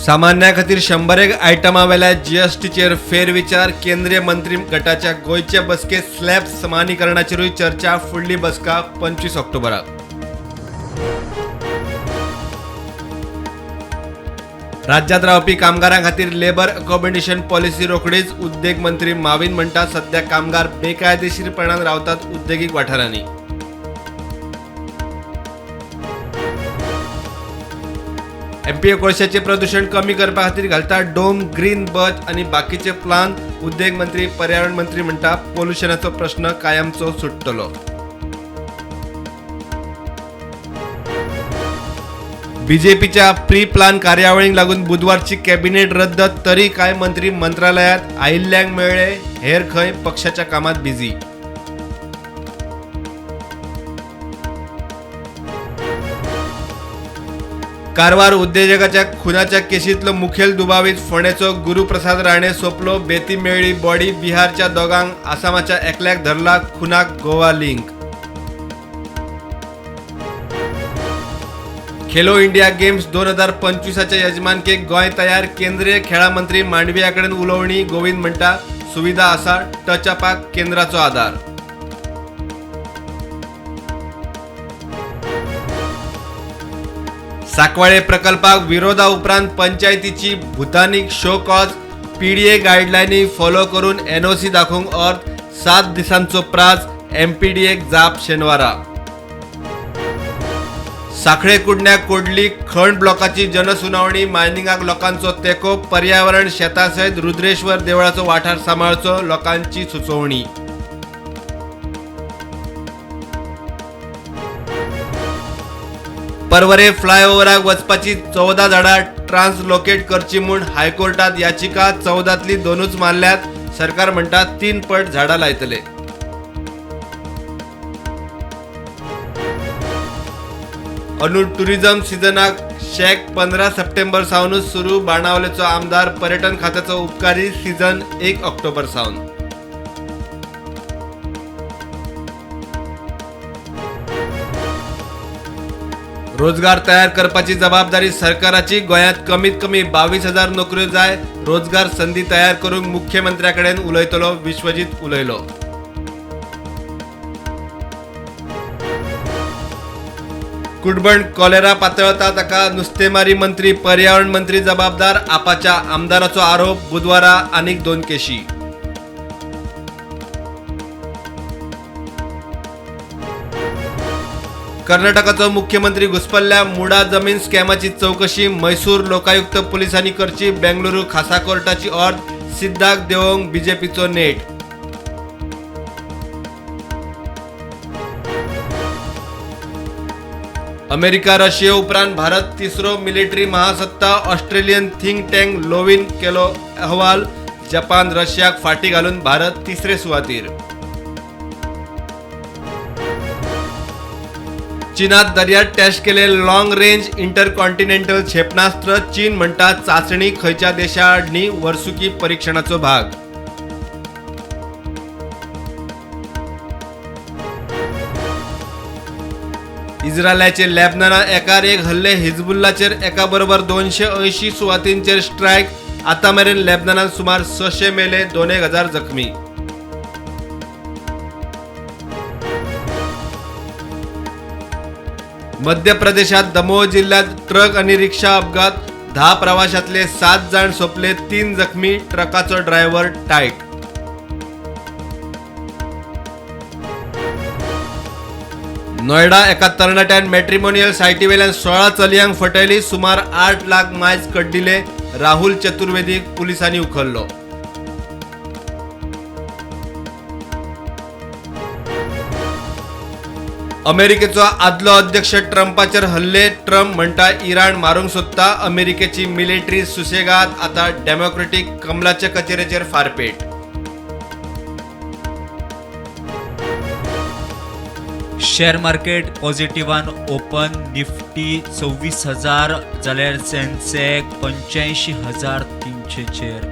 सामान्या खातीर 101 आयटमां वेल्या जीएसटीचेर फेरविचार. केंद्रीय मंत्री गटाच्या गोंयचे बसकेत स्लॅब समानीकरणाचेरूय चर्चा. फुडली बसका 25 ऑक्टोबराक. राज्यात रावपी कामगारां खातीर लेबर अकोमोडेशन पॉलिसी रोखडीच. उद्देग मंत्री माविन म्हणटा, सध्या कामगार बेकायदेशीरपणान रावतात उद्देगीक वाठारांनी. एमपीए कोळशाचें प्रदूशण कमी करपा खातीर घालता डोम, ग्रीन बर्च आनी बाकीचे प्लान. उद्देग मंत्री, पर्यावरण मंत्री म्हणटा पोल्युशनाचो प्रश्न कायमचो सुट्टलो. बीजेपीच्या प्री प्लान कार्यावळींक लागून बुधवारची कॅबिनेट रद्द. तरी कांय मंत्री मंत्रालयांत आयिल्ल्यांक मेळ्ळे, हेर खंय पक्षाच्या कामात बिझी. कारवार उद्देजकाच्या खुनाच्या केशींतलो मुखेल दुबावीत फोंडेचो गुरुप्रसाद राणे सोंपलो. बेती मेळ्ळी बॉडी. बिहारच्या दोगांक, आसामाच्या एकल्याक धरला. खुनाक Goa link. Khelo India games 2025 यजमानकेक गोंय तयार. केंद्रीय खेळां मंत्री मांडविया कडेन उलोवणी. गोविंद म्हणटा सुविधा आसा, टचअपाक केंद्राचो आदार. सांकवाळे प्रकल्पाक विरोधा उपरांत पंचायतीची भूतानीक शो कॉज. पीडीए गायडलायनी फॉलो करून एनओसी दाखोवंक अर्थ. 7 दिसांचो प्राज. एमपीडीएक जाप शेनवारा. सांखळे कुडण्या कोडली खण ब्लॉकाची जनसुनावणी. मायनिंगाक लोकांचो तेंको. पर्यावरण, शेता सयत रुद्रेश्वर देवळाचो वाठार सांबाळचो, लोकांची सुचोवणी. पर्वरे फ्लायओव्हराक वचपाची 14 झाडां ट्रान्सलोकेट करची म्हूण हायकोर्टात याचिका. 14तली 2च मारल्यात. सरकार म्हणटा 3 पट झाडां लायतले. अंदू टुरिझम सिजनाक शॅक 15 सप्टेंबर सावनूच सुरू. बाणावलेचो आमदार पर्यटन खात्याचो उपकारी. सीझन 1 ऑक्टोबर सावन. रोजगार तयार करपाची जबाबदारी सरकाराची. गोंयांत कमीत कमी 22,000 नोकऱ्यो जाय. रोजगार संदी तयार करूंक मुख्यमंत्र्याकडेन उलयतलो, विश्वजीत उलयलो. कुडबण कॉलेरा पातळता ताका नुस्तेमारी मंत्री, पर्यावरण मंत्री जबाबदार. आपाच्या आमदाराचो आरोप. बुधवारा आनीक 2 केशी. कर्नाटकाचो मुख्यमंत्री घुसपल्ल्या मुडा जमीन स्कॅमाची चौकशी मैसूर लोकायुक्त पोलिसांनी करची. बेंगळुरू खासा कोर्टाची ऑर्द. सिद्धाक देवोंक बीजेपीचो नेट. अमेरिका रशिये उपरांत भारत तिसरो मिलिटरी महासत्ता. ऑस्ट्रेलियन थिंक टँक लोवीन केलो अहवाल. जपान, रशियाक फाटी घालून भारत तिसरे सुवातीर. चीनात दर्यात टेस्ट केले लॉंग रेंज इंटरकॉन्टिनेंटल क्षेपणास्त्र. चीन म्हणटा चाचणी खंयच्या देशा आडनी वर्सुकी परीक्षणाचो भाग. इस्रायलाचे लेबनानात एकार एक हल्ले. हिजबुल्लाचेर एका बरोबर 280 सुवातींचेर स्ट्रायक. आतां मेरेन लेबनानात सुमार 600 मेले, 2,000 जखमी. मध्य प्रदेशात दमोह जिल्ह्यात ट्रक आणि रिक्षा अपघात. 10 प्रवाशातले 7 जाण सोंपले, 3 जखमी. ट्रकाचो ड्रायव्हर टायट. नोएडा एका तरणाट्यान मॅट्रिमोनियल सायटीवेल्यान 16 चलयांक फटयली. सुमार 8 लाख मायज कड्डिले. राहुल चतुर्वेदीक पुलिसांनी उखल्लो. अमेरिकेचो आदलो अध्यक्ष ट्रंपाचेर हल्ले. ट्रंप म्हणटा इराण मारूंक सोदता. अमेरिकेची मिलिटरी सुसेगाद. आता डेमोक्रेटीक कमलाच्या कचेरेचेर फारपेट. शेअर मार्केट पॉझिटिव्हान ओपन. निफ्टी 26,000 जाल्यार सेन्सेक्स 85,300 चेर.